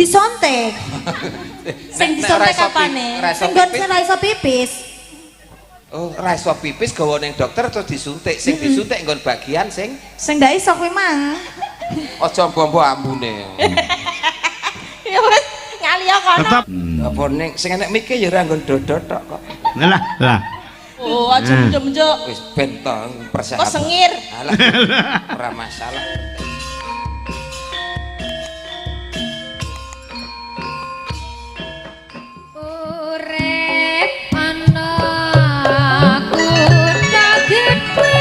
Disontek. Sing disontek apane? Sing nggon sing ora iso pipis. Oh, ora iso pipis gawa ning dokter terus disuntik. Sing disuntik nggon bagian sing Sing ndak iso kuwi mang. aja mbombo ambune. Ya wis ngaliya kono. Tetep. Apa ning sing enek mike ya ora nggon dodo tok kok. Lah lah. Oh, aja menjuk-menjuk. Wis ben to persahabatan. Kok sengir? Alah, ora masalah. Urip ana kutha gedhe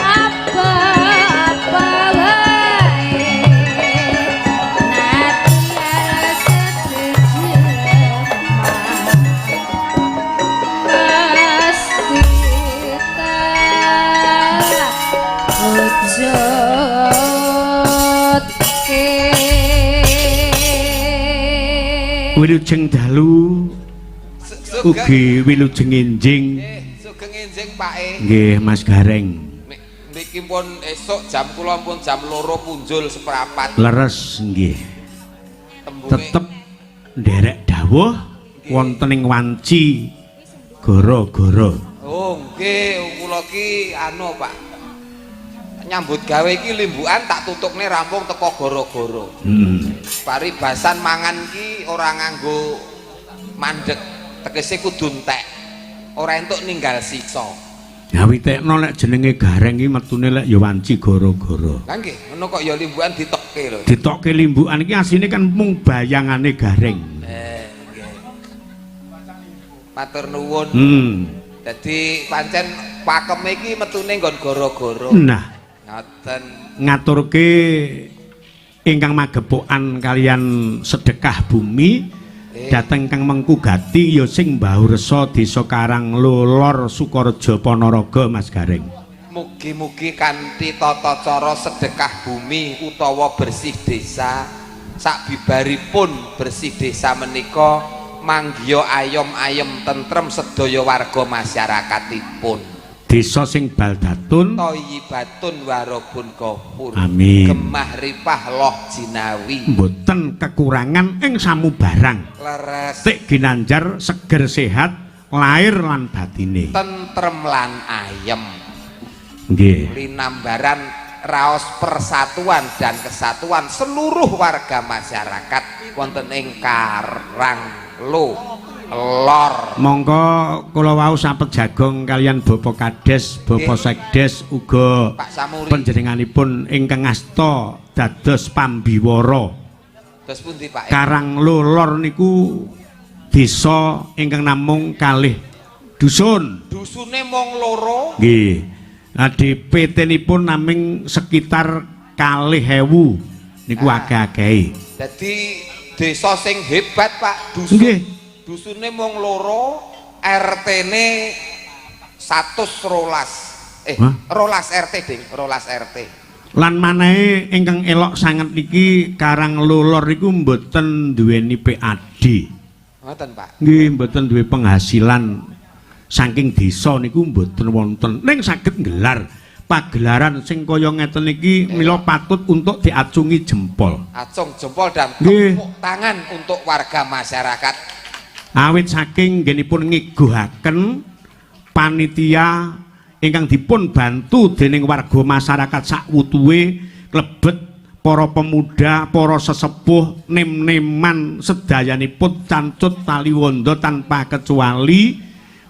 apa-apa wae pasti tak wujudke. Wilujeng dalu ugi wilujeng enjing. Sugeng enjing Pak E. Nggih Mas Gareng. Niki pun esuk jam kula pun jam 2 punjul seprapat. Leres nggih. Tembunge Tetep nderek dawuh wonten ing wanci goro-goro. Oh nggih, kula ki anu Pak. Nyambut gawe iki limbukan tak tutukne rampung teko goro-goro. Paribasan mangan ki ora nganggo mandek, tegese kudu entek. Ora entuk ninggal sisa. Ya witekno lek jenenge Gareng iki metune lek ya wanci goro-goro. Lah nggih, ngono kok ya limbukan ditokke lho. Ditokke limbukan iki asline kan mung bayangane Gareng. Nggih. Matur nuwun. Dadi pancen pakeme iki metune nggon goro-goro. Nah, Ngoten. ngaturke ingkang magepokan kalian sedekah bumi dhateng kang mengku gati ya sing Mbahursa Desa Karanglo Lor Sukorejo Ponorogo Mas Gareng. Mugi-mugi kanthi tata cara sedekah bumi utawa bersih desa sakbibaripun bersih desa menika manggiya ayom-ayem tentrem sedaya warga masyarakatipun. Desa sing baldatun Thayyibatun warabun ghafur. Amin. Gemah ripah loh jinawi. Mboten kekurangan ing samubarang. Leres. Tik ginanjar seger sehat lahir lan batine. Tentrem lan ayem. Nggih. Linambaran raos persatuan dan kesatuan seluruh warga masyarakat wonten ing Karanglo Lor. Mongko kula wau sapet jagong kalian Bapak Kades, Bapak Sekdes uga Pak Samuri. Panjenenganipun ingkang asta dados pambiwara. Terus pundi Pak? Karanglo Lor niku desa ingkang namung kalih dusun. Dusune mung loro. Nggih. Nah, DPT-nipun naming sekitar 2.000 niku akeh-akehe. Dadi desa sing hebat Pak, dusun. Nggih. Dusune mung loro, RT-ne 112. Hah? Rolas RT ding, rolas RT. Lan manehe ingkang elok sanget niki Karanglo Lor niku mboten duweni PAD. Ngoten Pak. Nggih, mboten duwe penghasilan saking desa niku mboten wonten. Ning saged nggelar pagelaran sing kaya ngeten iki mila patut untuk diacungi jempol. Acung jempol dan Nggih. tepuk tangan untuk warga masyarakat. Awit saking nggenipun ngegohaken panitia ingkang dipun bantu dening warga masyarakat sakwutuhe klebet para pemuda, para sesepuh, nem-neman sedayanipun cancut taliwondo tanpa kecuali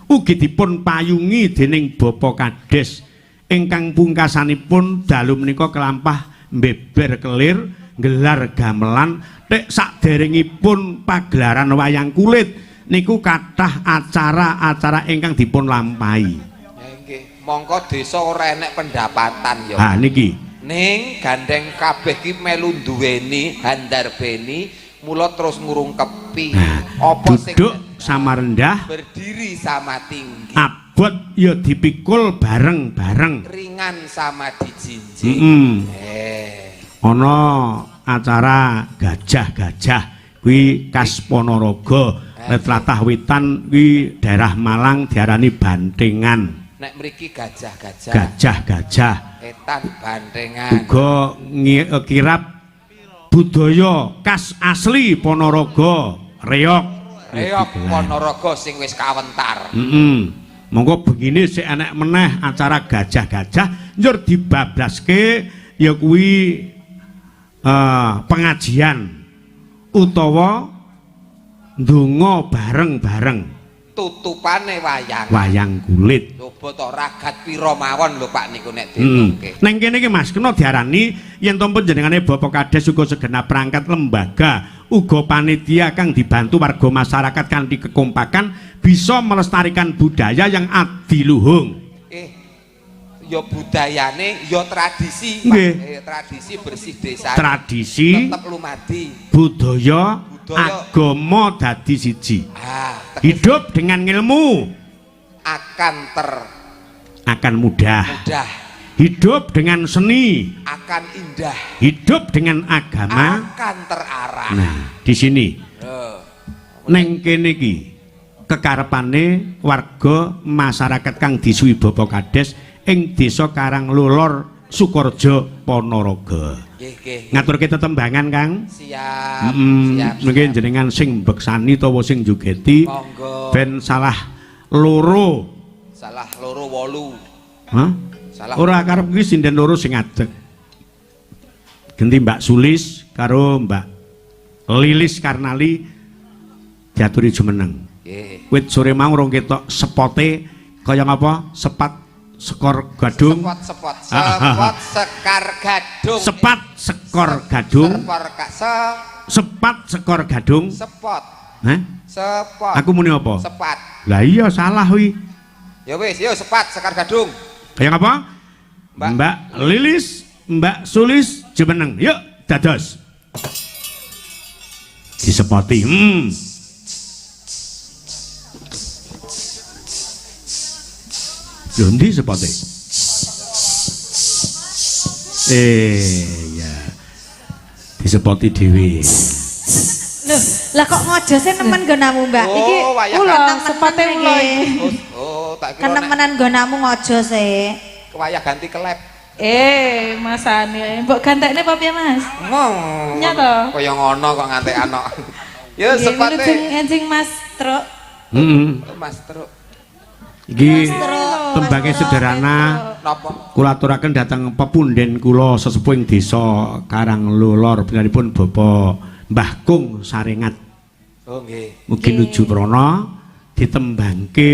ugi dipun payungi dening Bapak Kades ingkang pungkasanipun dalu menika kelampah mbeber kelir nggelar gamelan tek saderengipun pagelaran wayang kulit niku kathah acara-acara ingkang dipun lampahi. Ya nggih, mongko desa ora enek pendapatan ya. Ha niki. Ning gandeng kabeh ki melu duweni handarbeni mula terus ngurungkepi. Nah, Apa sing duduk sama rendah, berdiri sama tinggi, abot ya dipikul bareng-bareng. Ringan sama dijinjing. Ana acara gajah-gajah kuwi khas Ponorogo. Nek tlatah wetan kuwi daerah Malang diarani bantengan. Nek mriki gajah-gajah. Gajah-gajah. Etan bantengan. Uga kirap budaya khas asli Ponorogo, reog. Reog Ponorogo sing wis kawentar. Heeh. Monggo begini sik enek meneh acara gajah-gajah njur dibablaske ya kuwi pengajian utawa ndonga bareng-bareng Tutupane wayang. Wayang kulit. Coba to ragat pira mawon lho Pak niku nek ditungke. Neng kene iki Mas kena diarani yen to panjenengane Bapak Kades uga segenap perangkat lembaga uga panitia kang dibantu warga masyarakat kanthi kekompakan bisa melestarikan budaya yang adiluhung. Ya budayane ya tradisi, Pak. Nggih. Tradisi bersih desa. Tradisi tetep lumadi. Budaya, Budaya. Agama dadi siji. Ah, Hidup dengan ilmu akan akan mudah. termudah, Hidup dengan seni akan indah, hidup dengan agama akan terarah. Nah, di sini Loh. neng kene iki kekarepane warga masyarakat kang disuwi Bapak Kades ing Desa Karanglolor Sukorejo Ponorogo. Nggih, nggih. Ngaturke tetembangan, Kang. Siap, siap. Mungkin siap. jenengan sing beksani utawa sing jogeti Monggo. ben salah loro. Salah loro wolu. Hah? Salah. Ora karep kuwi sinden loro sing ngadeg. Genti Mbak Sulis karo Mbak Lilis Karnali diaturi jumeneng. Nggih. Wit sore mau rong ketok sepote kaya ngapa? Sepat sekor gadung. Sepot, sepot, sepot sekar gadung. Sepat sekor gadung. Sepor ka, se, Sepat sekor gadung. sepot, Hah? sepot. Aku muni apa? Sepat. Lah iya salah wi. Ya wis, yo sepat sekar gadung. Kaya ngapa? Mbak. Mbak Lilis, Mbak Sulis jumeneng. Yuk dados. Disepoti. Lho ndi sepote? Ya. Disepoti dhewe. Loh, lah kok ngojose nemen nggonamu, Mbak? Oh, Iki wayah kula kan. sepote kula iki. Oh, oh, tak kira nek Kenemenan nggonamu ngojose. wayah ganti kelep. Mas Ani, mbok gantekne apa piye, Mas? Ngomong. Nya to? Kaya ngono kok ngantekan kok. Ya Nggih, sepate. wilujeng enjing Mas Truk. Heeh. Mas Truk. Iki Truk, tembange Mas Truk, sederhana. Napa? Kula aturaken dhateng pepunden kula sesepuh ing desa Karanglolor pinaranipun Bapak Mbah Kung Sarengat. Oh nggih. Mugi nuju prana ditembangke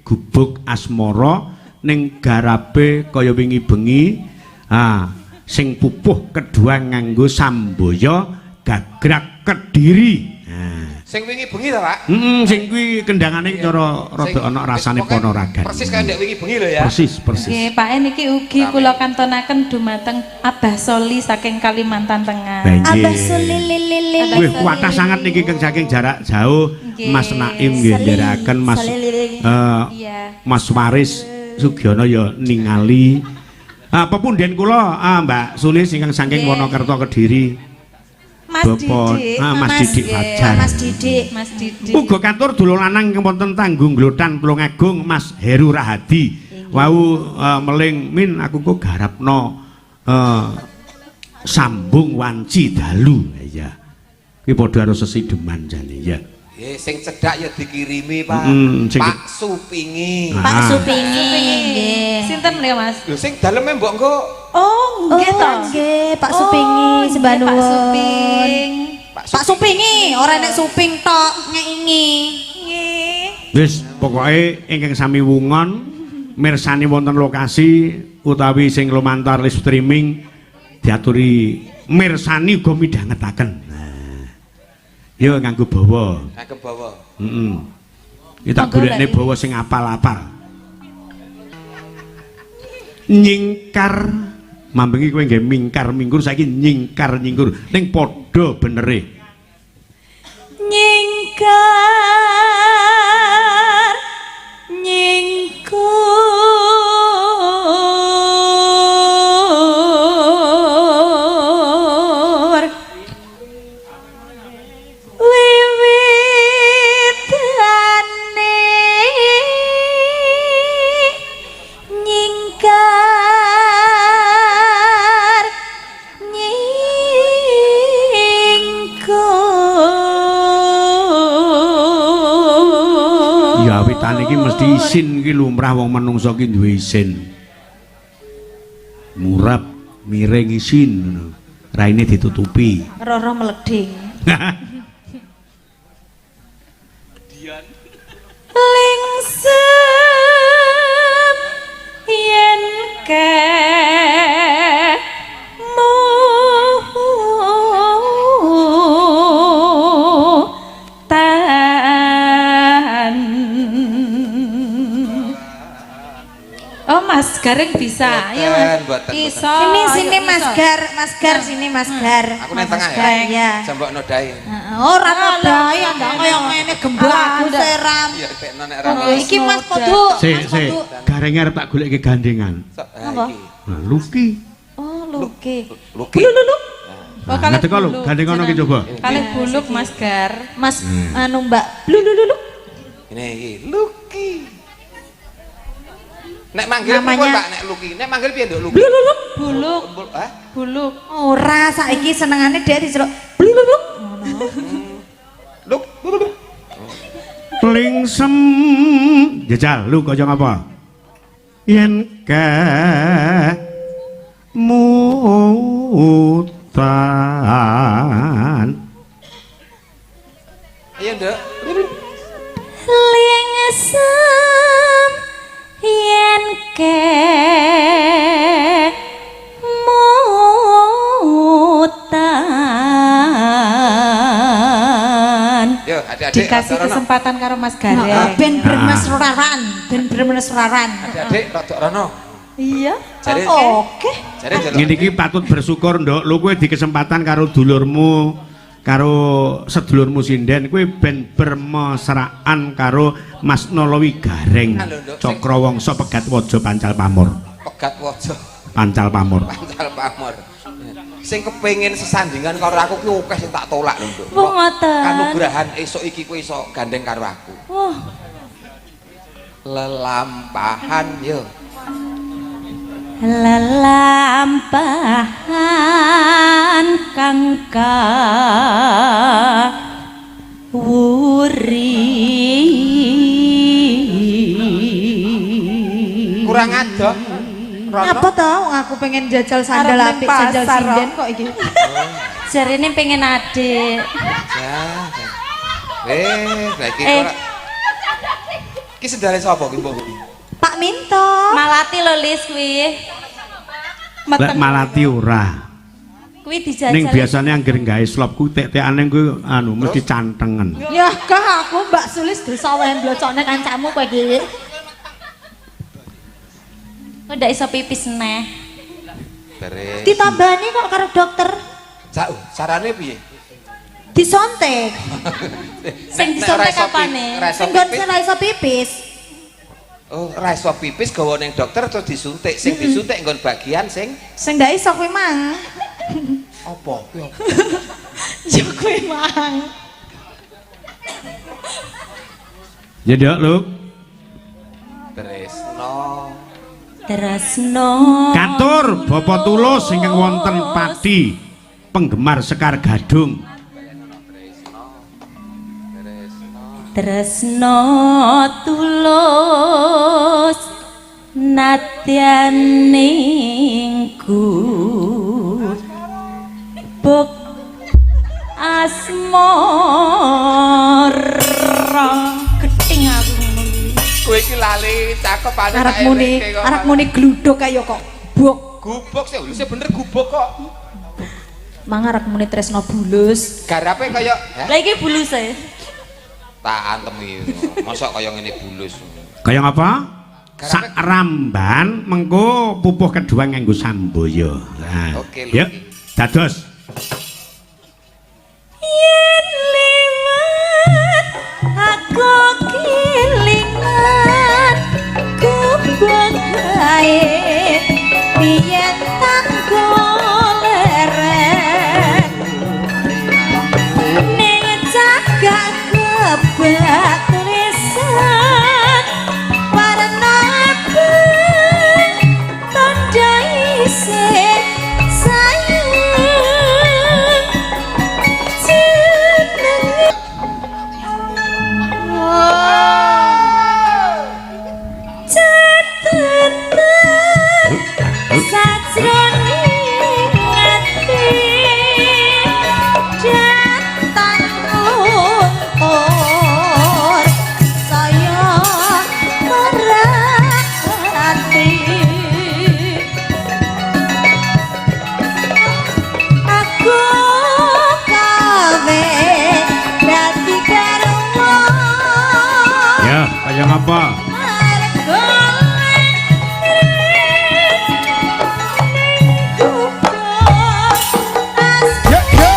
gubuk asmara ning garape kaya wingi bengi. Ah, sing pupuh kedua nganggo sambaya gagrak Kediri. Nah. Sing wingi bengi ta, Pak? Heeh, sing kuwi kendangane cara rada Sing- ana rasane pokoknya Ponoragan. Persis kaya ndek wingi bengi lho ya. Persis, persis. Nggih, Pak niki ugi kula kantonaken dumateng Abah Soli saking Kalimantan Tengah. Lah, nggih. Abah sulilililil. Wih, kuatah sangat niki kang saking jarak jauh Nggih. Mas Naim nggih Seli, nderekaken Mas selili. Iya. Mas Waris Sugiono ya ningali. Ah, pepunden kula Mbak Sulis ingkang saking Nggih. Wonokerto Kediri. Mas Bapak- Didik. Mas Didik nggih. Fajar. Mas Didik. Mas Didik. Uga katur dulur lanang ingkang wonten Tanggung Glotan Tulungagung Mas Heru Rahadi. Wau meling min aku kok garapno sambung wanci dalu. Iya. Kuwi padha karo sesideman jane ya. Sing cedhak ya dikirimi, Pak. Pak Supingi. Ah. Pak Supingi. Nggih. Sinten ya, Mas? Lho sing daleme mbok engko Oh, nggih Oh, to. nggih, Pak Supingi Oh, nggih, sembah Pak nuwun. Suping. Pak Supingi, ora nek suping tok ngeingi. Nggih. Wis pokoke ingkang sami wungon mirsani wonten lokasi utawi sing lumantar live streaming diaturi mirsani uga midhangetaken. Nah. Yo nganggo bawa. Nganggo bawa. Heeh. Iki tak Monggo, golekne Mbak bawa sing apal-apal. Nyingkar mambengi kowe nggih mingkar mingkur saiki nyingkar nyingkur ning padha benere. Nyingkar nyingkur Kebiasaan iki mesti isin iki lumrah wong menungso ki duwe isin. Murab miring isin ngono. Raine ditutupi. Roro meleding. Lingsem yen kemu tan. Oh, Mas Gareng bisa. Ayo Mas. Boten, boten, Iso. Sini sini ayo, Mas iso. Gar, Mas Gar sini Mas Gar. Aku nang tengah ya. Iya. Jambok nodai. Heeh, ora nodai ndak kaya ngene gembok aku seram. Iya, tekno nek ra. Oh, iki Mas Podu, Sik, Mas sik. Podu. Garenge arep tak goleke gandengan. Sok, ah, Apa? iki. Nah, Luki. Oh, Luki. Luki. Oh, Nah, kalih ngerti kok lho, buluk. gandeng kono ki coba. Kalih buluk Mas Gar. Mas anu Mbak. Blulululu. Ini iki Luki. Nek manggil Namanya- pripun, Pak nek Luki? Nek manggil piye, Nduk Luki? Blulululu. Buluk, Hah? buluk. Ora saiki senengane dhek diceluk blulululu. Ngono. Luk. Luk. Klingsem. Jajal lu kaya ngapa? Yen ke mutan. Ayo, Nduk. Lingsem yen kemutan. Yo, adik-adik Dikasih rada rono. kesempatan karo Mas Heeh, Gareng. ben bermesraan, ben bermesraan. Adik-adik rada rono. Iya. Jare Oke. jare njaluk. Ngene iki patut bersyukur, Nduk. Lu kowe di kesempatan karo dulurmu, karo sedulurmu sinden kowe ben bermesraan karo Mas Nolowi Gareng. Halo, Nduk. Cakra Wangsa Pegat Waja Pancal Pamor. Pegat waja Pancal Pamor. pancal pamor. Sing kepengin sesandingan karo aku ki akeh sing tak tolak lho, Nduk. Wah, ngoten. Kanugrahan esuk iki kowe iso gandeng karo aku. Wah, Lelampahan yo. lelampahan kang kawuri. Kurang adoh. Rono. Apa to wong aku pengen jajal sandal Arep ning apik, jajal pasar, sinden kok iki. Jarine pengen adik. Ja, ja. Eh, lah iki Eh. ora. Iki sendale sapa ki mbok? Pak Minto. Malati lho Lis kuwi. Lek malati ora. Kuwi dijajal. Ning biasane angger gawe slop ku tek-tekane kuwi anu mesti cantengen. Ya kah aku Mbak Sulis dosa wae mblocokne kancamu kowe iki. Kok ndak iso pipis neh. Beres. Ditambani kok karo dokter. Carane piye? Disontek. Sing disontek apane? Sing nggon sing ora iso pipis. Oh, ora iso pipis gawa ning dokter terus disuntik. Sing disuntik nggon bagian sing Sing ndak iso kuwi mang. apa? Kuwi apa? Ya kuwi mang. Ya Nduk, lu. Tresno. Tresno. Katur Bapak Tulus ingkang wonten Pati, penggemar Sekar Gadung. Tresno tulus nadyan ning gubuk asmara. Geting aku ngono kuwi. Kowe iki lali cakep ane Arep muni, arep muni gluduk ayo kok. Buk. Gubuk sih, lho sih bener gubuk kok. Mang arep muni Tresno Bulus. Garape kaya heh, Lah iki buluse. tak antem iki. Mosok kaya ngene bulus. Kaya ngapa? Sak ramban mengko pupuh kedua nganggo samboyo. Nah, Oke, Lu. yuk, dados. Yen liwat aku kelingan gubuk ae biyen tanggo leren ning cagak kebak tulisan warna abang tandha isih sayang. apa? Margo ning gubuk Ye ye.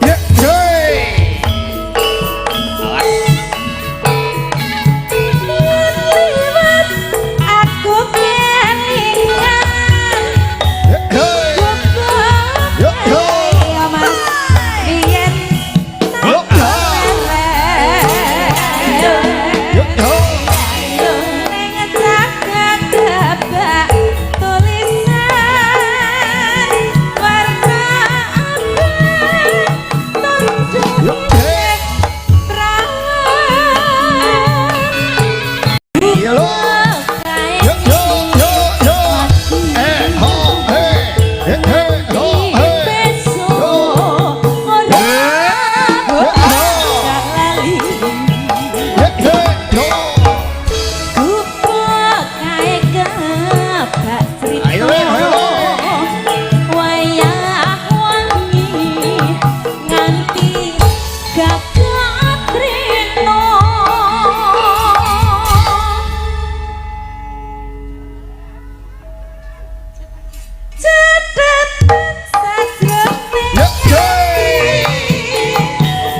Ye ye. Liwat aku kelingan Ye ye. Yo, yo. Yo Mas biyen Yo yo. Yo ning cagak gabak tulisan warna abang Yo ye. perawan. Iya lo. Yo yo yo yo. Eh ho he. He he ho he. Besok ora lali. Ye ye yo. Gupuk kae kebak crita. Ayo, Le, ayo, Le. Wayah wangi nganti gagak trino. Cedhet sajroning Ye ye.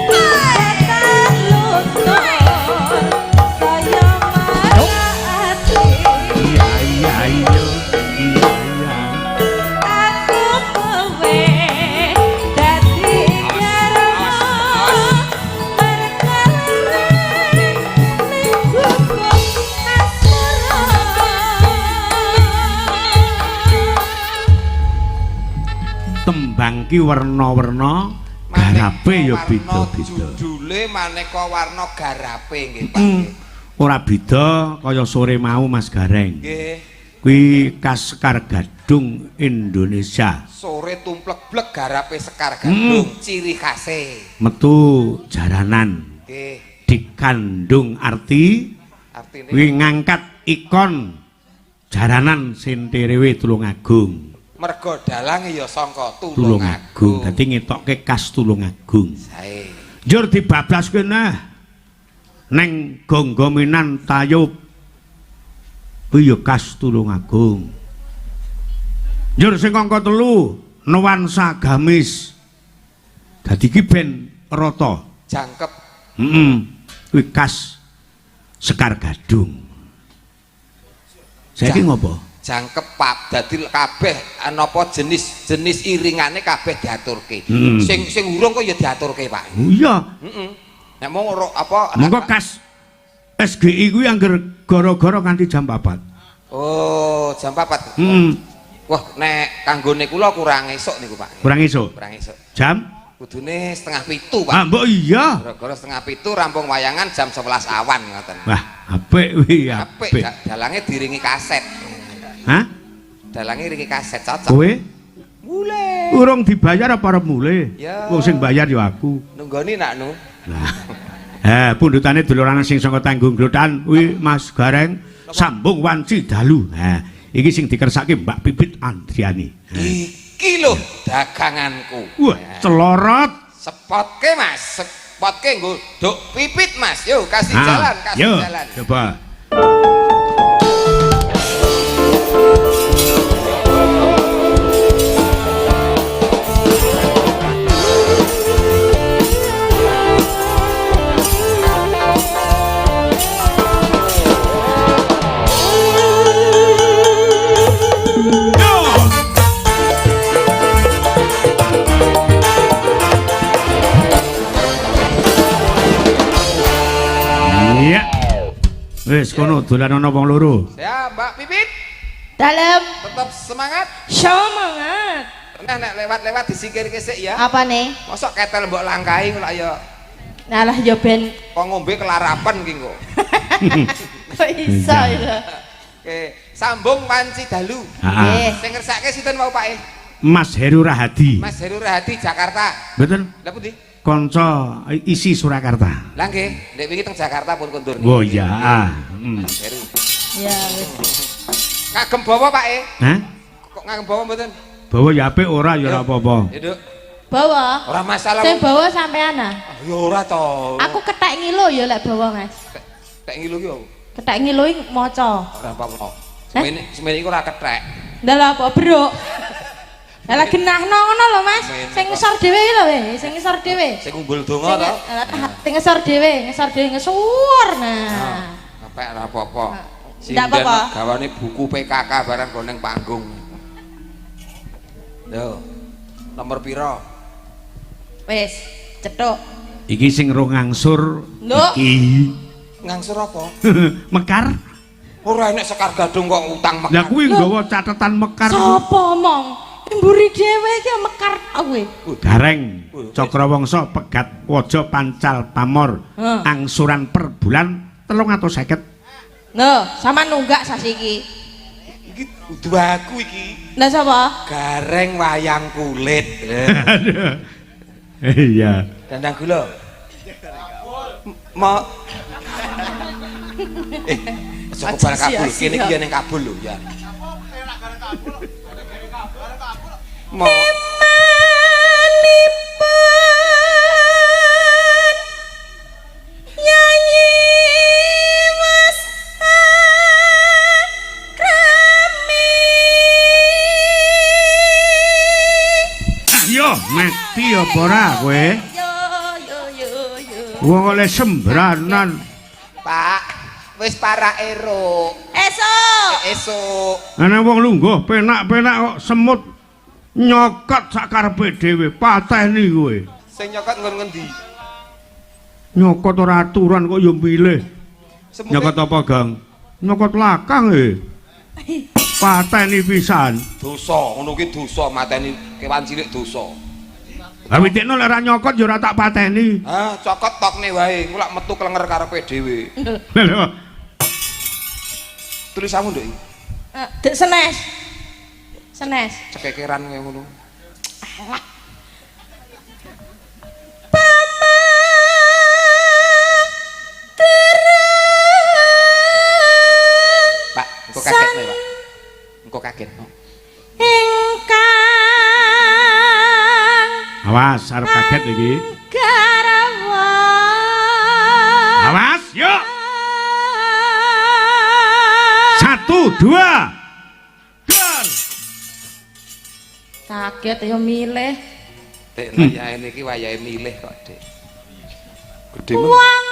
Tekan lutur saya marati. Iya iya iya. Iya iya. Aku kowe dadi garwa perkara ning gubuk asmara. Tembang ki werna-werna, garape ya beda-beda. Judule maneka warna garape nggih Pak. Ora beda kaya sore mau Mas Gareng. Nggih. Kuwi khas Sekar Gadung Indonesia. Sore tumplek-blek garape Sekar Gadung, ciri khase. Metu jaranan Nggih. dikandung arti Artine kuwi ngangkat ikon jaranan Senterewe Tulungagung. mergo dalange ya sangka Tulungagung. Tulungagung. Dadi ngetokke khas Tulungagung. Sae. Njur dibablaske neh neng gonggominan tayub. Kuwi ya khas Tulungagung. Njur sing angka 3 nuansa gamis. Dadi iki ben rata. Jangkep. Heeh. Kuwi khas Sekar Gadung. Saiki ngopo? Jangkep pap dadi kabeh anapa jenis-jenis iringane kabeh diaturke. Sing sing urung kok ya diaturke, Pak. Oh iya. Heeh. Nek mau ora apa Monggo khas SGI kuwi angger gara-gara nganti jam 4. Oh, jam 4. Heeh. Wah, nek kanggone kula kurang esuk niku, Pak. Kurang esuk. Kurang esuk. Jam? Kudune 6:30, Pak. Ah, mbok iya. Gara-gara 6:30 rampung wayangan jam 11 awan ngoten. Wah, apik kuwi, Apik, apik. dalange diringi kaset. Hah? Dalange ringi kaset cocok. Kowe Mulai. urung dibayar apa arep mulih? Ya. Wong sing bayar ya aku. Nunggoni nak nu. Lah. Eh, pundutane dulurane sing saka Tanggung Glotan kuwi Mas Gareng sambung wanci dalu. Nah, iki sing dikersake Mbak Pipit Andriani. Iki lho daganganku. Wah, celorot. Spotke Mas, spotke nggo duk pipit Mas. Yo kasih Ah, jalan, kasih yo, jalan. Coba. Iya. Wis kono dolan ana wong loro. Ya, Mbak Pipit, Dalem tetap semangat. Semangat. Nah, nek lewat-lewat disingkirke sik ya. apa nih? Mosok ketel mbok langkahi kok ya Nah lah yo ben kok ngombe kelarapan ki kok. Kok iso ya? Oke, sambung wanci dalu. Heeh. Sing ngersake sinten mau, Pak? Mas Heru Rahadi. Mas Heru Rahadi, Jakarta. Betul? Lah pundi? Kanca isi Surakarta. Lah nggih, ndek wingi teng Jakarta pun kondur. Oh iya. Ah. Mas Heru. Ya wis. Kagem bawa, Pak e? Hah? Kok ngagem bawa mboten? Bawa ya apik ora ya ora apa-apa. Ya, Nduk. Bawa. Ora masalah. Sing bawa sampean ah. Ya ora to. Aku kethek ngilo ya lek bawa, Mas. Tek ngilu ki opo? Kethek ngilo iki maca. Ora apa-apa. Semene semene iku ora kethek. Ndak apa, Bro. Lah genahno ngono lho, Mas. Semene Sing kok. ngisor dhewe iki lho, weh. Sing ngisor dhewe. Sing ngumbul donga to. Sing ngisor dhewe, ngisor dhewe ngesur. Nah. Ngepek ora apa-apa. Ndak apa-apa. Gawane buku PKK barang go ning panggung. Yo. Nomor piro? Wis, cethuk. Iki sing rong ngangsur Nduk. iki. Ngangsur apa? Mekar. Ora enek Sekar Gadung kok utang mekar. Lah kuwi nggawa catatan mekar. Sopo omong? Mburi dhewe iki mekar kowe. Gareng Cakrawangsa pegat waja pancal pamor. Heh. Angsuran per bulan 350. Lho, sama nunggak sasi iki. Iki kudu aku iki. Lah sapa? Gareng wayang kulit. Iya. Dandang gula. Mau aja kebal kabul. Kene iki ya ning kabul lho ya. Mau Manipun nyanyi Mas Akrami. Yo mati apa ora kowe? Yo yo yo yo. Wong oleh sembranan. Pak, wis para ero. Esuk. Esuk. Ana wong lungguh penak-penak kok semut nyokot sak karepe dhewe, pateni kowe. Sing nyokot nggon ngendi? Nyokot ora aturan kok yo milih. Semute Nyokot apa, Gang? Nyokot lakang e. Pateni pisan. Dosa, ngono ki dosa mateni kewan cilik dosa. Lah witikno lek ora nyokot ya ora tak pateni. Ah, cokot tokne wae, engko lak metu klenger karepe dhewe. Lho, Tulisanmu nduk iki. Eh, Dek senes. Senes. Cekekeran kaya ngono. Pama terang Pak, engko kaget no, Pak. Engko kaget no. ingkang Awas arep kaget iki. garawa. Awas, yuk. Satu, dua. Dor. Kaget ya milih. Dek wayahe niki wayahe milih kok, Dek. Gedhe men. Wang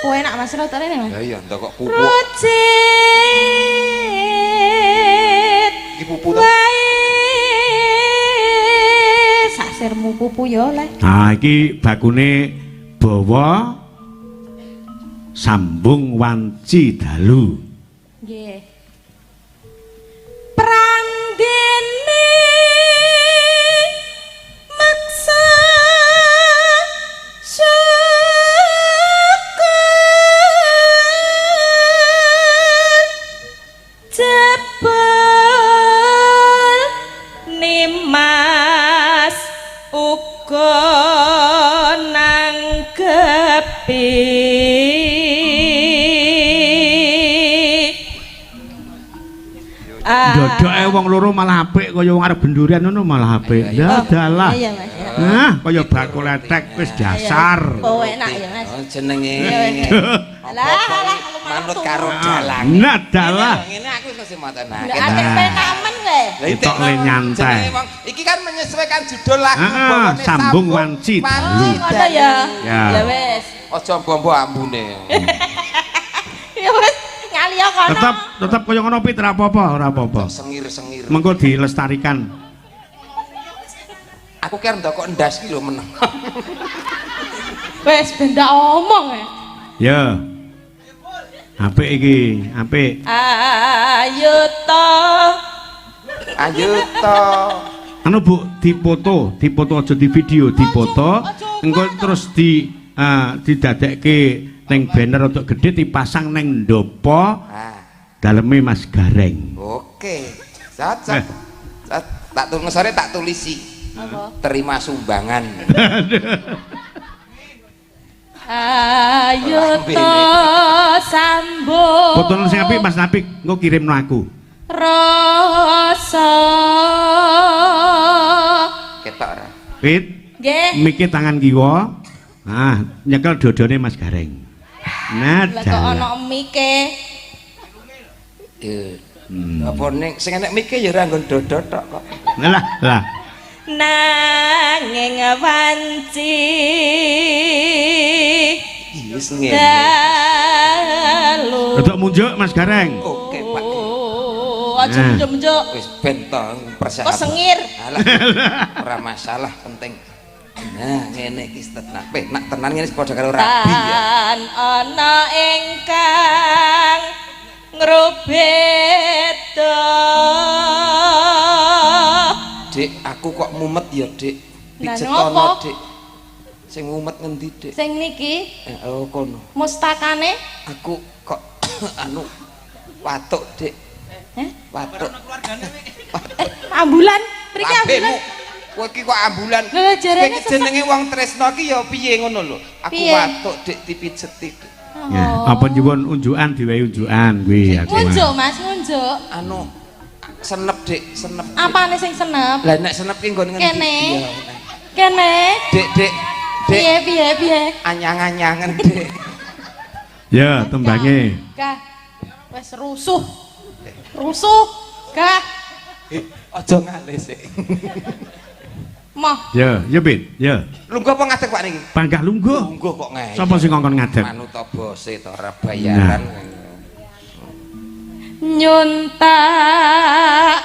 yung enak Mas rotone Mas. Lah iya, ndak kok pupu. Rucit Iki pupu to. wae sasirmu pupu ya oleh. Nah, iki bakune bawa sambung wanci dalu. Nggih. Prandene maksa syukur jebul nimas uga nanggepi. Ah. Dodoke wong loro malah apik kaya wong arep bendurian ngono malah apik. Ya dalah. Iya, Mas. Ya. Nah, kaya bakul letek wis dasar. Oh, enak ya, Mas. Oh, jenenge. Iya, Alah, alah, Manut karo dalang. Nah, dalah. Ngene aku wis mesti matenake. Lah atik penamen kowe. Lah iki Ketok le nyantai. Jenenge wong iki kan menyesuaikan judul lagu Ah, bawane sambung wanci dalu. Ngono ya. Ya. Ya wis. Aja mbombo ambune. Ya wis, ngaliya kono. Tetep tetep kaya ngono Pit, ora apa-apa, ora apa-apa. Sengir-sengir. Mengko dilestarikan. Aku ki arep ndokok ndas ki lho meneng. Wis ben tak omong ya. Ya. Apik iki, apik. Ayo to. Ayo to. Anu Bu, dipoto, dipoto aja di video, dipoto. Engko terus didadekke ning banner untuk gede dipasang ning ndopo Ah, daleme Mas Gareng. oke. Cocok. Tak tulis sore tak tulisi. Apa? Terima sumbangan. Ayo to sambung. Fotono sing apik Mas Napik, engko kirimno aku. Rasa. Ketok ora? Pit, Nggih. miki tangan kiwa. Ah, nyekel dodone Mas Gareng. Nah, Lah kok ana dalah. mike. Eh. Apa ning sing enek mike ya ora nggon dodo tok kok. Lah, lah. Nanging wanci Wis ngene. dalu. Rodok munjuk Mas Gareng. Oke, Pak. Aja Nah. munjuk-munjuk. Wis ben to persiapan. Kok sengir? Alah, ora masalah penting. Nah, ngene iki tenan. Nak tenan ngene padha karo rabi ya. Tan ana ingkang ngrubeda. Dik, aku kok mumet ya, Dik. Lah, Pijetono, ngopo? Dik. Sing mumet ngendi, Dik? Sing niki Oh, kono. mustakane Aku kok anu watuk, Dik. Eh? Watuk. Ambulan, mriki Lambemu. ambulan. Kowe iki kok ambulan. Lho, jarene Kowe iki jenenge wong tresno ki ya piye ngono lho. Aku Piye? watuk, Dik, dipijeti. Dik. Ya, apa nyuwun unjukan diwehi unjukan kuwi aku. Ngunjuk, Mas, ngunjuk. Anu senep, Dik, senep. Dik. Apane sing senep? Lah nek senep ki nggon ngendi? Kene. Iya. Kene. Dik, Dik. Dik, Piye piye piye? anyang-anyangen, Dik. Ya, tembange. Gah. Wes rusuh. Rusuh. Gah. Aja ngalih sik. Moh. Ya, ya Pit, ya. Lungguh apa ngadeg Pak niki? Panggah lungguh. Lungguh kok ngeyel. Sapa sing ngongkon ngadeg? Manut bose to ora bayaran. Nyuntak.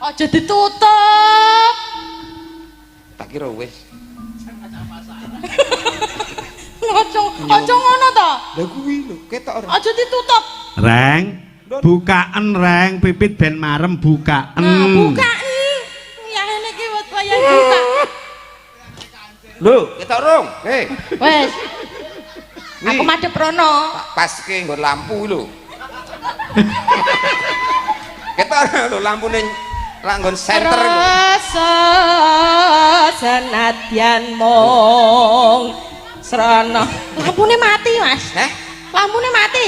Aja ditutup. Tak kira wis. Aja aja ngono to. Lah kuwi lho, ketok ora? Aja ditutup. Reng, bukaen reng, pipit ben marem bukaen. Nah, bukaen. Ya ngene iki wis wayah buka. Lho, ketok rong. Hei, Wes, wi. aku madhep rono. Tak paske nggon lampu lho. Ketok ora lho lampune lak nggon senter lho. Rasa senadyan mung srana. Lampune mati, Mas. Heh, Lampune mati.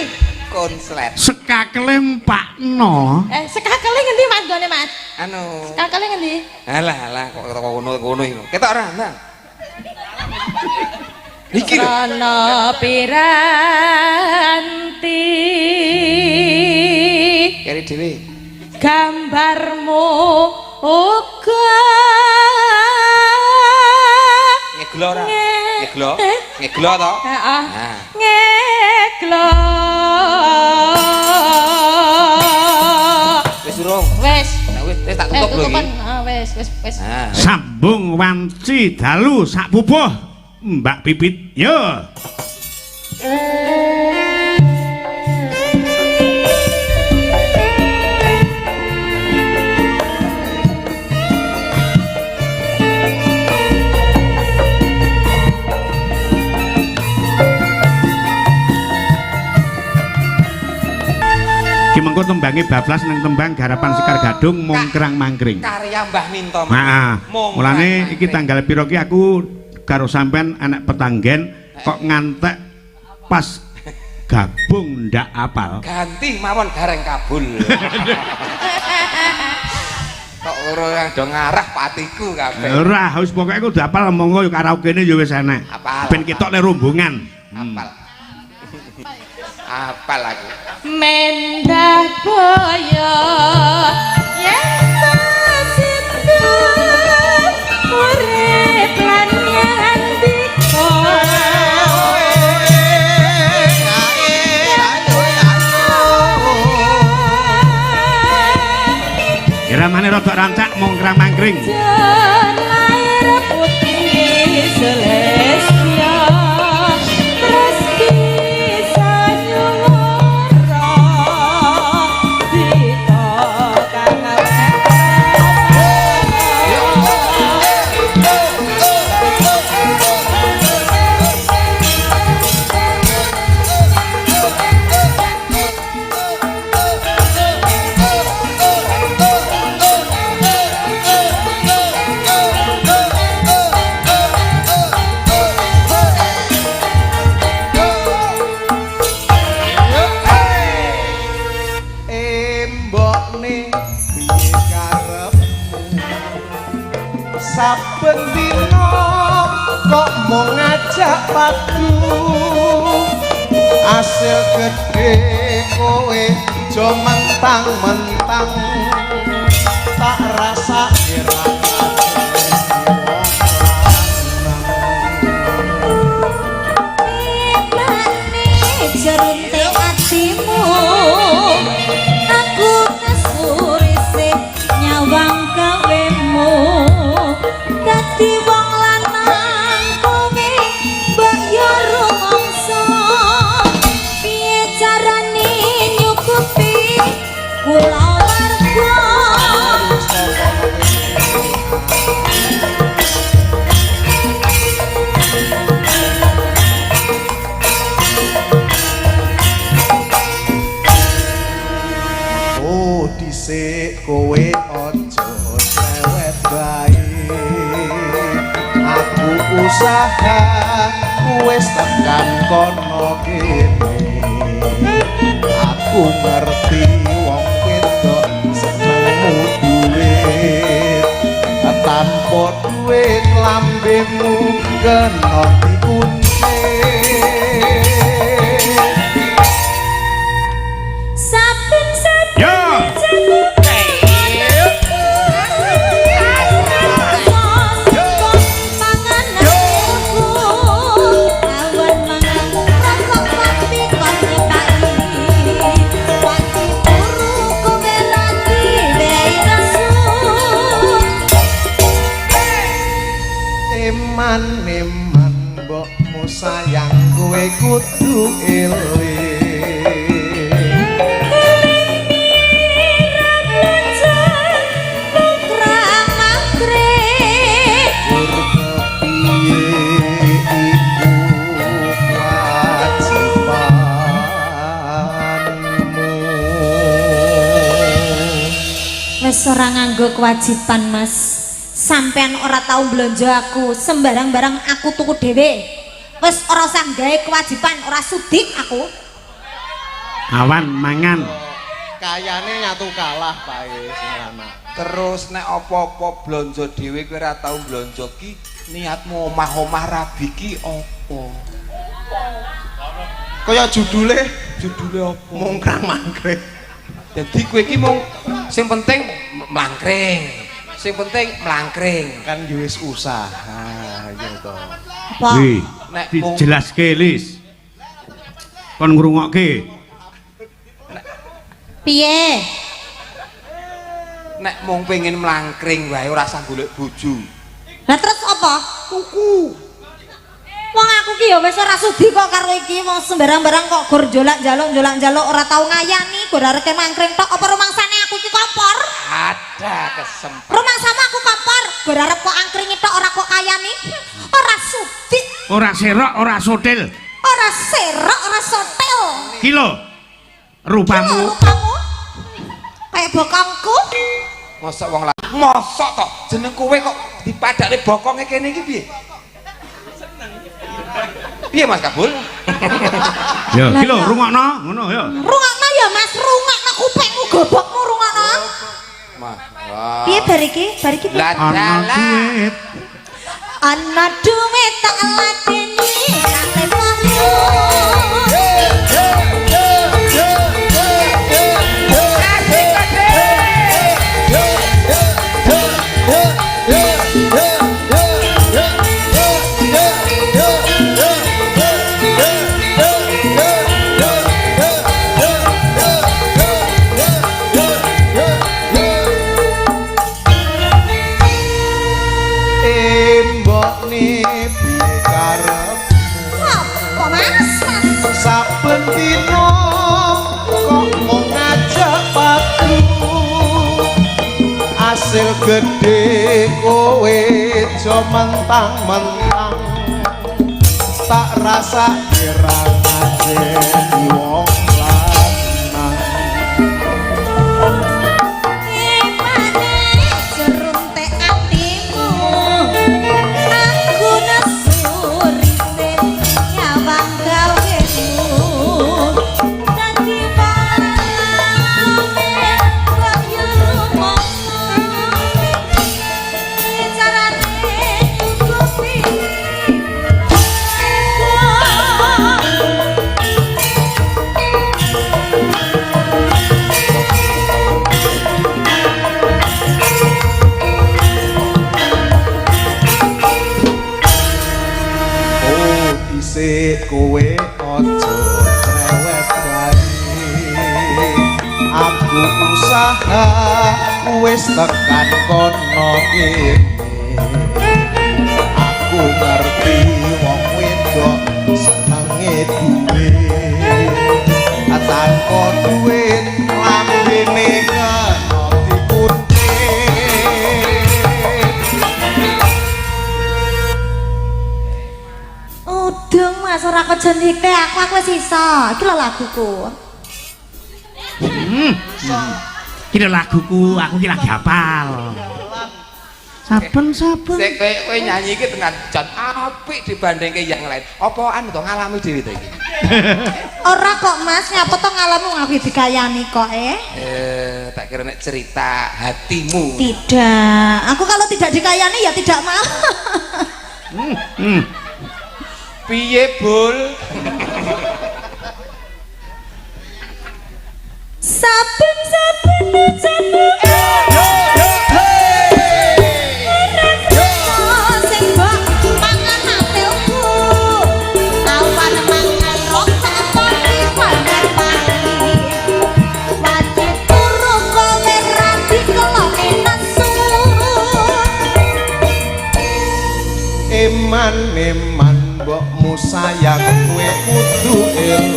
konslet. Sekakele empakno. Sekakele ngendi Mas gone, Mas? Anu. Sekakele ngendi? Alah alah kok ngono-ngono iki. Ketok ora? Nah. Iki lho. Srana piranti Keri dhewe. gambarmu uga Ngeglo ora? Ngeglo? Eh? Ngeglo to? Heeh. Nah. Ngeglo. Wis urung. Wes. Nah wis wis tak tutup lho iki. Tutupan. Ah, wes wes wes. Nah, wis. Sambung wanci dalu sak pupuh. Mbak Pipit, yo. Ki mengko tembange bablas nang tembang garapan Sekar Gadung mongkrang mangkring. Karya Mbah Minto. Nah, Mongkrang mulane iki mangkring. tanggal pira ki aku karo sampean anak petanggen kok ngantek pas gabung ndak apal. Ganti mawon gareng kabul. Kok ora do ngarah patiku kabeh. Ora, wis pokoke kudu apal monggo yo karaokene yo wis enek. Apal. Ben ketok nek rombongan. Apal. Apal aku. Mendah boyo yen sindu urip lan nyandika. Iramane rada rancak mongkrang mangkring. Lair putih Celestia terus bisa nyuwara dika kang. Saben dina kok mung ngajak padu, asil gedhe kowe aja mentang-mentang, tak rasake ra wong lanang. Emane jerunte atimu, aku nesu nyawang gawemu. Dadi wong lanang kowe mbok yo rumangsa, piye carane nyukupi kula warga. Oh, dhisik kowe aja cerewet bae. Aku usaha wis tekan kono kene. Aku ngerti wong wedok senengmu duit. Tanpa duit lambemu kena dikunci. Saben-saben Ya. Eman eman mbokmu sayang kowe kudu eling. Jur kepiye iku kewajibanmu. Wis ora nganggo kewajiban, Mas. Sampean ora tau blonjo aku, sembarang barang aku tuku dhewe. Wis ora usah gawe kewajiban, ora sudik aku. Awan mangan. Kayane nyatu kalah pae sing lanang. Terus nek apa-apa blonjo dhewe kowe ora tau blonjo ki niatmu omah-omah rabi ki apa? Kaya judule Judule apa? mungkrang mangkring. Dadi kowe ki mung sing penting mlangkring. Sing penting mlangkring. Kan yo wis usaha ya to. Apa? Wih, Nek mung dijelaske, Lis. Kon ngrungokke. Piye? Nek mung pengen mlangkring wae ora usah golek bojo. Lah terus apa? Tuku. Wong aku ki ya wis ora sudi kok karo iki, wong sembarang barang kok gur jolak-jaluk jolak-jaluk ora tau ngayani, gur areke mangkring tok. Apa rumangsane aku iki kompor? Ada kesempatan. Rumangsamu aku kompor, gur arep kok angkringi tok ora kok kayani. Ora sudi, Ora serok, ora sotil. Ora serok, ora sotel. Ki lho. Rupamu. Rupamu kayak bokongku. Mosok wong lanang. Mosok to jeneng kowe kok dipadakne bokonge kene iki piye? Piye Mas Kabul? Ya, ki lho rungokno, ngono ya. Rungokno ya Mas, rungokno kupingmu gobokmu rungokno. Mah. Wah. Piye bar iki? Bar iki piye? Lah Ana dalah. duit. Ana duit tak ladeni kalepamu. Embokne piye karepmu? Apa Mas? Mas? Saben dina kok mung ngajak padu, asil gedhe kowe aja mentang-mentang, tak rasake ra ngajeni wong lanang. Emane jerunte atimu, aku nesu rise nyawang gawemu. Dadi wong kok yo rumangsa, piye carane Sik kowe aja cerewet wae. Aku usaha wis tekan kono kene. Aku ngerti wong wedok senenge duit. Tanpa duit lambene kena dikuntit. Udung Mas, ora kejen dikte aku wis iso. Iki lho laguku. Iki lho laguku, aku ki lagi hafal. Saben-saben. Sik kowe kowe nyanyi iki dengan jan apik dibandingke yang lain. Apa anu to ngalami dhewe to iki? Ora kok Mas, nyapa to ngalamu aku dikayani kok eh? Eh, tak kira nek cerita hatimu. Tidak. Aku kalau tidak dikayani ya tidak mau. Piye, Bul? Saben-saben ucapu Yo yo hey. sing mbok mangan atelku. Awan mangan roti pangan pagi. Wajib turu kowe ra dikeloni nesu. Eman eman mbokmu sayang kowe kudu eling.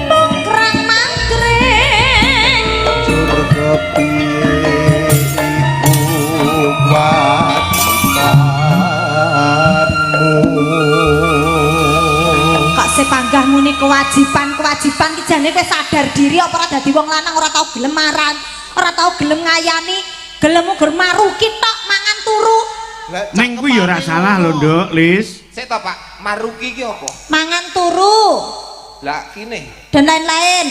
Mongkrang mangkring. Jur kepiye iku kewajibanmu. Kok sepanggah muni kewajiban-kewajiban ki jane kowe sadar diri apa ora dadi wong lanang ora tau gelem maran, ora tau gelem ngayani, gelem ugur maruki tok mangan turu, Neng kuwi ya ora salah lho, Nduk, Lis. Sik to, Pak. Maruki iki apa? mangan turu Lah kine. dan lain-lain.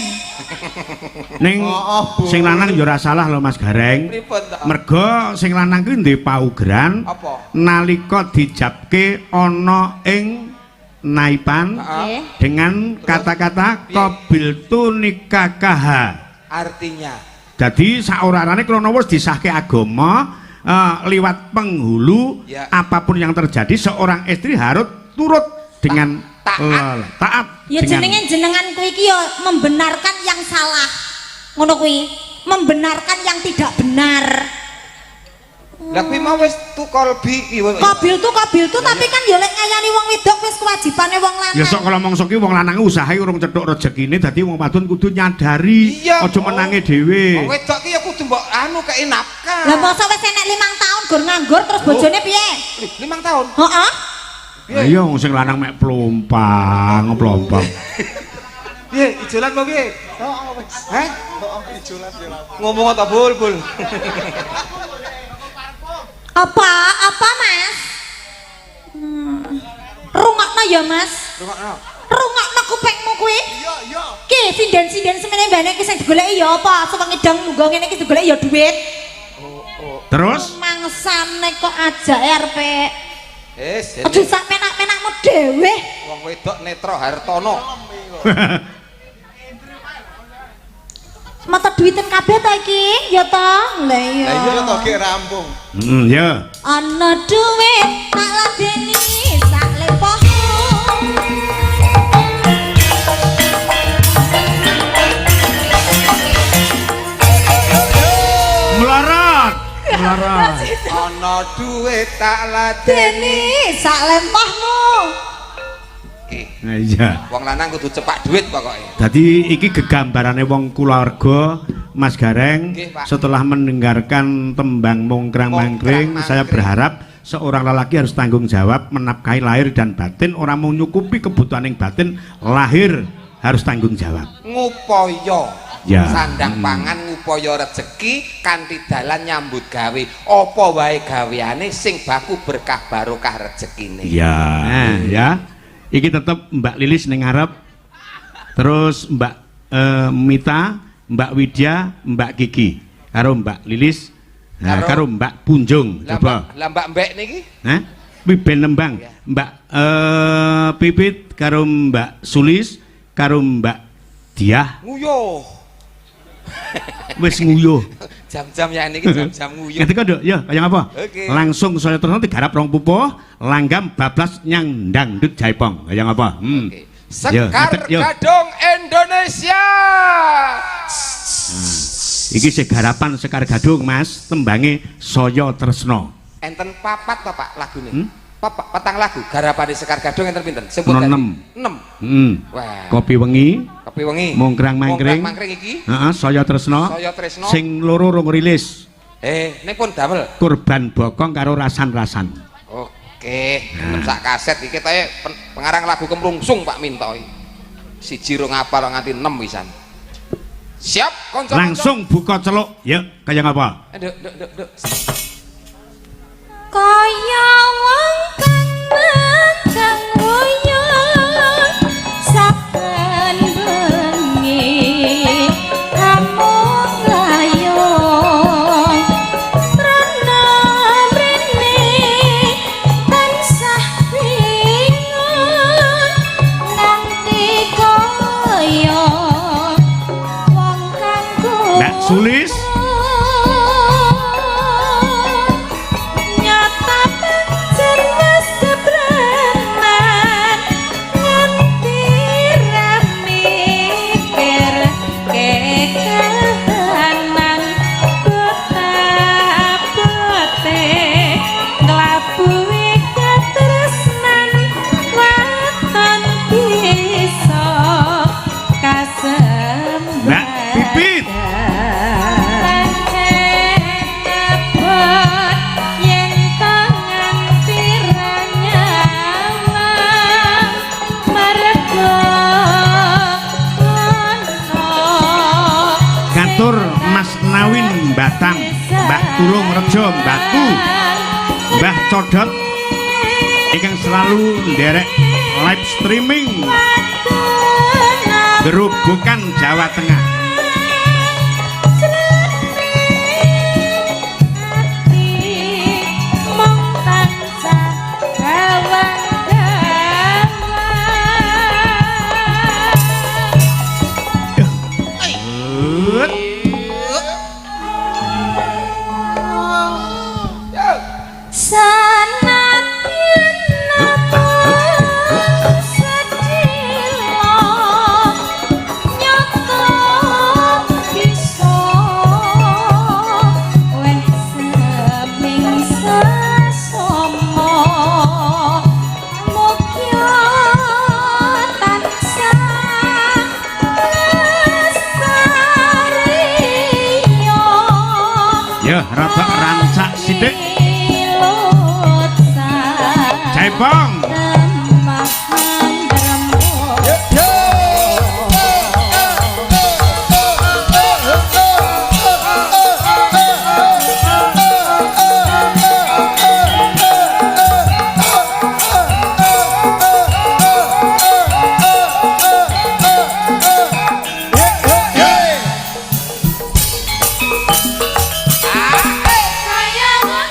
Ning Oh, Bu. sing lanang ya ora salah lho Mas Gareng. Pripun to? Mergo sing lanang kuwi duwe paugeran Apa? nalika dijabke ana ing naipan Heeh. dengan kata-kata qabiltu nikakaha. Artinya Dadi saorarane krana wis disahke agama liwat penghulu Ya. apapun yang terjadi seorang istri harus turut dengan Taat. Taat Ya jenenge jenengan kuwi iki ya membenarkan yang salah. Ngono kuwi, membenarkan yang tidak benar. Lah kuwi mau wis tu kolbi iki. Qabil tu tapi kan ya lek ngayani wong wedok wis kewajibane wong lanang. Ya sok kalau mongso ki wong lanang usahae urung cethuk rezekine dadi wong wadon kudu nyadari Iya, aja oh. menange dhewe. Wong wedok ki ya kudu mbok anu kei nafkah. Lah masa wis enek 5 tahun gur nganggur terus bojone piye? 5 tahun. Heeh. Lah iya wong sing lanang mek plompang, plompang. Piye ijolan apa piye? Heeh wis. Heh? Heeh ijolan ya lah. Ngomong ta Bul, Bul. Apa? Apa, Mas? Rungokno ya, Mas. Rungokno. Rungokno kupingmu kuwi. Iya iya. Ki sinden-sinden semene mbane iki sing digoleki ya apa? Sewengi dang munggo ngene iki digoleki ya duit. Terus Mangsane kok ajake arepe Wis, aja sak penak-penakmu dhewe. wong wedok Netra Hartono. Mata duiten kabeh ta iki? Ya ta? Lah iya. Lah iya to gek rampung. Heeh, ya. Ana duit tak ladeni sak lepohmu. Melarat. Melarat. Ana duit tak ladeni. Deni sak lempohmu. Ki, Nah, iya. wong lanang kudu cepak duit pokoke. Dadi iki gegambarane wong kulawarga Mas Gareng Nggih, Pak. setelah mendengarkan tembang mongkrang mangkring Mongkrang saya mangkring. berharap seorang lelaki harus tanggung jawab menafkahi lahir dan batin orang mau nyukupi kebutuhan yang batin lahir harus tanggung jawab. Ngupaya. Ya. Sandang pangan ngupaya rejeki kanthi dalan nyambut gawe. Apa wae gaweane sing baku berkah barokah rezekine. Iya. Nah, ya. Iki tetep Mbak Lilis ning ngarep. Terus Mbak Mita, Mbak Widya, Mbak Kiki karo Mbak Lilis, nah, Karo- karo Mbak Punjung. Lah Coba. Mbak, lah Mbak Mbek niki Hah? Kuwi ben nembang. Iya. Mbak Pipit karo Mbak Sulis karo Mbak Diah nguyuh. wis nguyuh. Jam-jam ya ini jam-jam nguyuh. Ngerti kok, Nduk? Ya, kaya ngapa? Oke. Langsung saya terus digarap rong pupuh, langgam bablas nyang dangdut jaipong. Kaya ngapa? Oke. Yo, Sekar ngadeg, yo. Gadung Indonesia. Iki sing garapan Sekar Gadung, Mas, tembange Saya Tresno. Enten papat to, Pak, lagune? Hmm? Papat, patang lagu garapane Sekar Gadung enten pinten? Sing pun Ono ganti. enem. 6. Wah. Kopi Wengi, Kopi Wengi. Mongkrang Mangkring. Mongkrang Mangkring iki. Heeh, Saya Tresno. Saya Tresno. Sing loro rong rilis. Ning pun damel. Kurban Bokong karo Rasan-rasan. Oke, gelem sak kaset iki ketoke pengarang lagu kemrungsung Pak Minto iki. Siji rong apal nganti 6 pisan. Siap, kanca. Langsung buka celuk. Ya, kaya ngapa? Nduk, nduk, nduk, nduk. Kaya wong kang mangkang wuyung saben bengi amung layung rana mrene tansah bingung nganti kaya wong kang Mbak Sulis. Nyata pancen wis keprenan nganti ra mikir kekahanan betapote nglabuhi katresnan waton bisa kasembadan. Mbak Pipit. Pancen abot yen to nganti ra nyawang mergo ana Katur Mas Nawin Batang, Mbah Tulung Rejo Batu, Mbah Codot ingkang selalu nderek live streaming Gerobokan Jawa Tengah. Mung tansah gawang-gawang. Ut. Senadyan sedilo nyata bisa weh seming sesama mukya tansah lestariya. Ya, rada rancak sithik. Jaipong. Yo yo. Kaya wong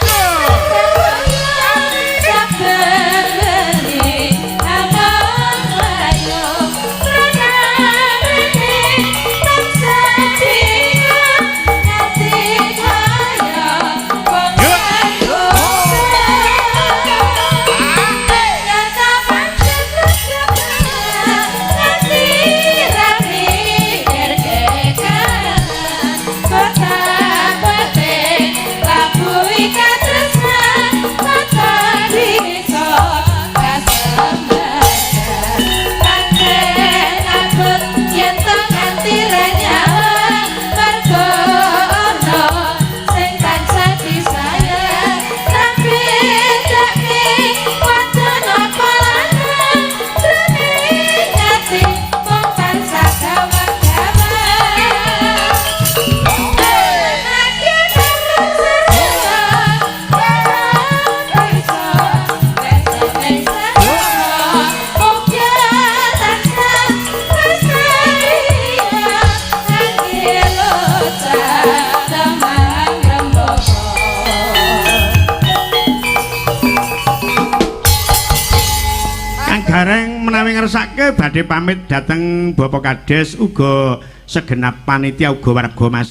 saben bengi amung layung rene tansah bingung nganti kaya wong nyata pancen nganti ra mikir kekahanan betapote labuhi katresnan waton bisa kasembadan. Pancen abot yen to nganti ra nyawang mergo ana sing tansah disayang tapi bedake wadon apa lanang jroning ati mung tansah gawang-gawang. Kang Gareng menawi ngersake badhe pamit dhateng Bapak Kades uga segenap panitia uga warga masyarakat.